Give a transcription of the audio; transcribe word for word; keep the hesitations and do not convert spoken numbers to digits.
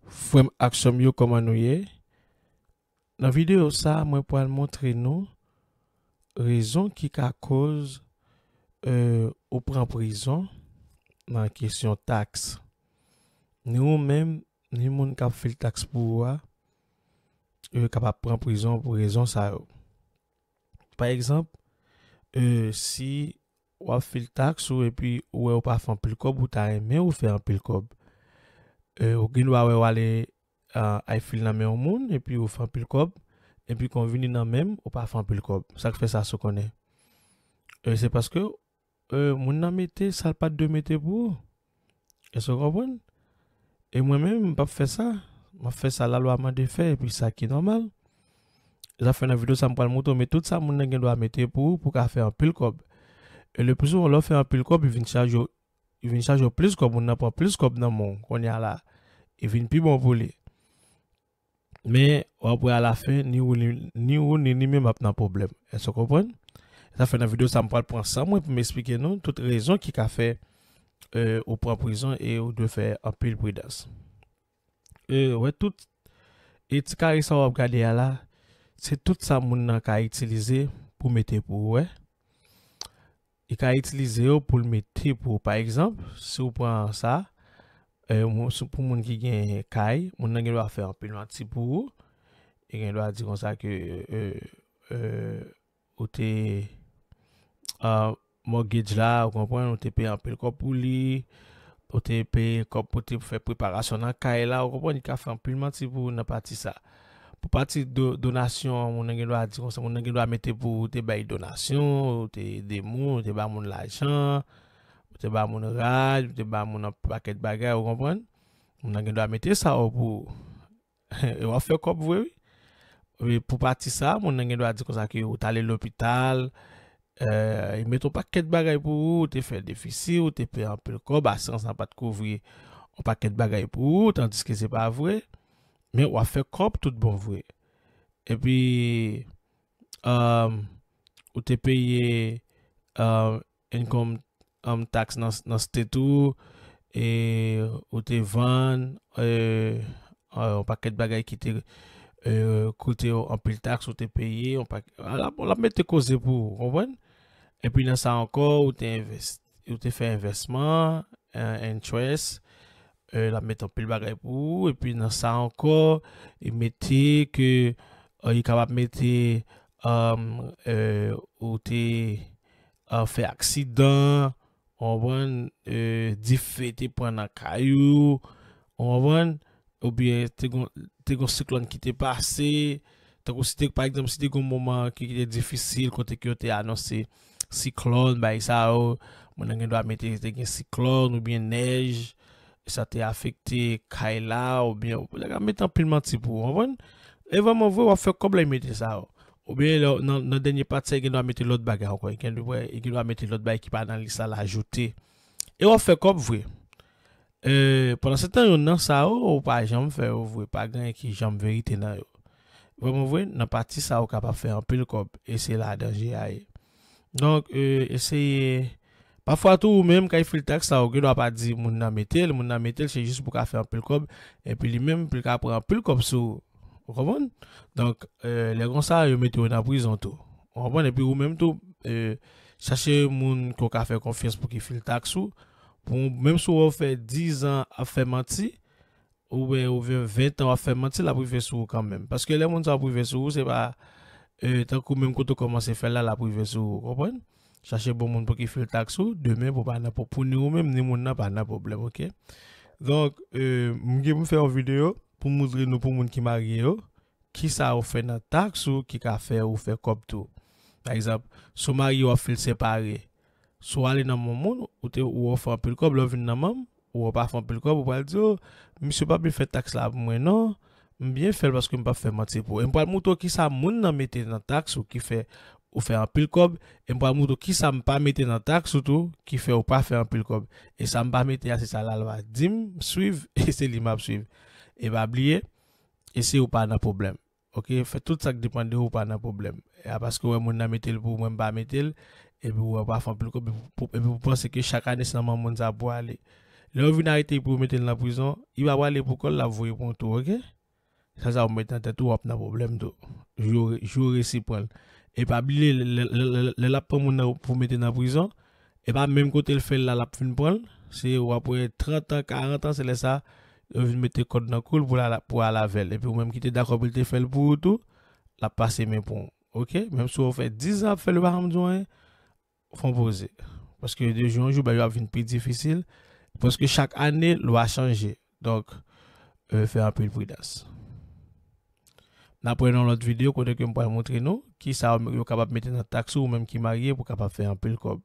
Frè m ak sè m yo, kòman nou ye? Nan videyo sa, mwen pral montre nou rezon ki ka koz, eh, ou pran prizon nan kesyon taks. Ni ou menm, ni moun k ap fil taks pou ou a, yo kapab pran prizon pou rezon sa yo. Pa egzanp, eh, si w ap fil taks ou epi ou wè ou pa fè anpil kòb, ou ta renmen ou fè anpil kòb. Eh, ou gen dwa wè w ale, ah, ay fil nan men yon moun, epi ou fè anpil kòb, epi kon vini nan men m, ou pa fè anpil kòb. Sa k fè sa, si w konnen? Eh, se paske, eh, moun nan mete sa l pa t dwe mete pou ou. Èske w konprann? E mwen menm, m p ap fè sa. M ap fè sa lalwa mande fè, epi sa ki nòmal. Zafè nan videyo sa, m pral montre w, men tout sa moun nan gen dwa mete pou ou, pou w ka fè anpil kòb. E le pli souvan, lè w fè anpil kòb, li vin chaje w, li vin chaje w plis kòb, moun nan pran plis kòb nan men w, kounye a la, li vin pi bon pou li. Men, w ap wè alafen, ni ou, ni, ni ou, ni li menm ap nan pwoblèm. Èske w konprann? Zafè nan videyo sa, m pral pran san mwen pou m esplike nou tout rezon ki ka fè, eh, ou pran prizon e ou dwe fè anpil pridans. Eh, wè tout, e ti kare sa w ap gade a la, se tout sa moun nan ka itilize pou mete pou ou, wè. Li ka itilize yo pou l mete pou ou. Pa egzanp, si w pran sa, eh, moun, si pou moun ki gen kay, moun nan gen dwa fè anpil manti pou ou. Li gen dwa di konsa ke, eh, eh, ou te, ah, mortgage la, ou konprann, ou te peye anpil kòb pou li, ou te peye kòb pou te fè preparasyon nan kay la, ou konprann, li ka fè anpil manti pou ou nan pati sa. Pou pati do-, donasyon, moun nan gen dwa di konsa, moun nan gen dwa mete pou ou te bay donasyon, ou te ede moun, ou te ba moun lajan, ou te ba moun rad, ou te ba moun yon pakèt bagay, ou konprann? Moun nan gen dwa mete sa yo pou ou. E w ap fè kòb vre, wi. E pou pati sa, moun nan gen dwa di konsa ke ou t ale lopital, eh, yo mete yon pakèt bagay pou ou, ou te fè defisi, ou te peye anpil kòb, asirans lan pa t kouvri yon pakèt bagay pou ou, tandiske se pa vre. Men w ap fè kòb tout bon vre. Epi, um, ou te peye, um, income, um, tax nan, nan state ou, e ou te vann, eh, eh, yon pakèt bagay ki te, eh, koute w anpil taks, ou te peye, yon pak-, l ap, l ap mete koze pou ou, konprann? Epi nan sa ankò, ou te envès-, ou te fè envèsman, eh, interest, eh, l ap mete anpil bagay pou ou, epi nan sa ankò, li mete ke, eh, li kapab mete, um, eh, ou te, eh, fè aksidan, ou konprann, eh, dife te pran nan kay ou, ou konprann, oubyen te gon, te gon siklòn ki te pase, tankou si te, pa egzanp, si te gon moman ki, ki te difisil, kote ke yo te anonse siklòn, bagay sa yo, moun nan gen dwa mete te gen siklòn oubyen nèj, sa te afekte kay la, oubyen, nèg la mete anpil manti pou ou, konprann? E vrèman vre, w ap fè kòb la, li mete sa yo. Oubyen lè, nan, nan dènye pati sa, li gen dwa mete lòt bagay ankò. Li gen dwa, li gen dwa mete lòt bagay ki pa nan lis la, l ajoute. E w ap fè kòb vre. Eh, pandan se tan, youn nan sa yo, ou pa janm fè yo vre. Pa gen anyen ki janm verite nan yo. Vrèman vre, nan pati sa, ou kapab fè anpil kòb. E se la danje a ye. Donk, eh, eseye, pafwa tou, ou menm, kay fil taks la, ou gen dwa pa di moun nan mete l, moun nan mete l, se jis pou ka fè anpil kòb, epi li menm, pou l ka pran anpil kòb sou ou. Ou konprann? Donk, eh, lè konsa, yo mete w nan prizon tou. Ou konprann? Epi ou menm tou, eh, chache moun ke w ka fè konfyans pou ki fil taks ou. Pou, menm si w fè diz an ap fè manti, ou wè, ou ven, ven tan w ap fè manti, l ap rive sou ou kanmenm. Paske lè moun sa ap rive sou ou, se pa, eh, tankou menm kote w kòmanse fè l la, l ap rive sou ou, konprann? Chache bon moun pou ki fil taks ou, demen pou pa nan, pou, pou ni ou menm, ni moun nan pa nan pwoblèm, oke? Donk, eh, m gen pou m fè yon videyo pou m montre nou pou moun ki marye yo, kisa ou fè nan taks ou ki ka fè ou fè kòb tou. Pa egzanp, si w marye w ap fil separe, si w ale nan men yon moun, ou te, ou wè w fè anpil kòb, lè w vin nan men m, ou wè w pa fè anpil kòb, ou pral di, "O, misye pa byen fè taks la pou mwen, non. M byen fè l paske m p ap fè manti pou ou." E m pral montre w kisa moun nan mete nan taks ou ki fè ou fè anpil kòb, e m pral montre w kisa m pa mete nan taks ou tou ki fè ou pa fè anpil kòb. E sa m pa mete a, se sa lalwa di m swiv, e se li m ap swiv. E pa bliye, eseye w pa nan pwoblèm. Oke, fè tout sa k depann de ou, ou pa nan pwoblèm. E a paske w wè moun nan mete l pou ou, mwen m pa mete l, epi w wè w pa fè anpil kòb, epi pou, epi pou panse ke chak ane se nan men moun sa pou ale. Lè yo vin arete pou yo mete l nan prizon, li pa prale pou kò l, l ap voye pou yon tou, oke? Sa, sa w met nan tèt ou, w ap nan pwoblèm tou. Jou, jou resi pran l. E pa bliye, lè, lè, lè, lè l ap pran moun nan pou mete nan prizon, e pa menm kote l fè l la, l ap fin pran l. Se w ap wè trant an, karant an, se lè sa, yo vin mete kòd nan kou l pou l al, pou al avè l. Epi ou menm ki te dakò pou l te fè l pou ou tou, l ap pase men pou ou. Oke? Menm si w fè diz an ap fè l, yo pa janm di w anyen, fè w poze. Paske de jou an jou, bagay yo ap vin pi difisil. Paske chak ane, lwa chanje. Donk, euh, fè anpil pridans. N ap wè nan lòt videyo kote ke m pral montre nou kisa yo kapab mete nan taks ou, ou menm ki marye, pou kapab fè anpil kòb.